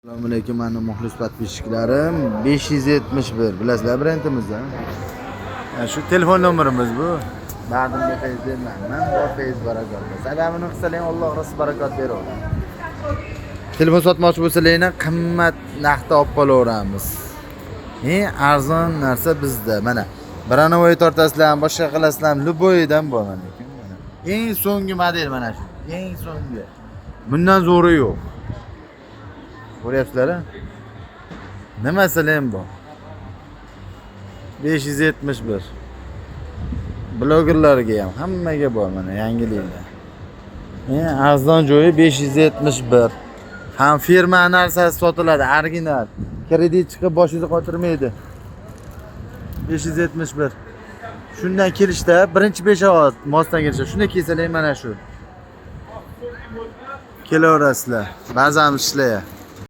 Assalomu alaykum, mani muxlis подписчиklarim. 571 bilasizlar brendimizni. Ha, shu telefon nomerimiz bu. Ba'dim befayz bermayman, bor fayz barakot. Sababini qilsalang, Alloh rizq barakot beraveradi. Telefon sotmoqchi bo'lsanglar, qimmat narxda olib qolaveramiz. Eng arzon narsa bizda. Mana branovoy tortasizlar, boshqa qilasizlar, любойdan bor mana. Mana. Eng so'nggi model mana shu. Eng so'nggi. Bundan zo'ri yo'q. Ko'ryapsizlar, a? Nimasini ham bor. 571. Blogerlarga ham, hammaga bor mana yangiliklar. Eng arzon joyi 571. Ham firma narsasi sotiladi, original. Kredit chiqib boshingizni qotirmaydi. 571. Shundan kelishda birinchi Beshovoz mostdan kelishda shunday kelsalar, mana shu. Kelaverasizlar. Bazamiz ishlayapti.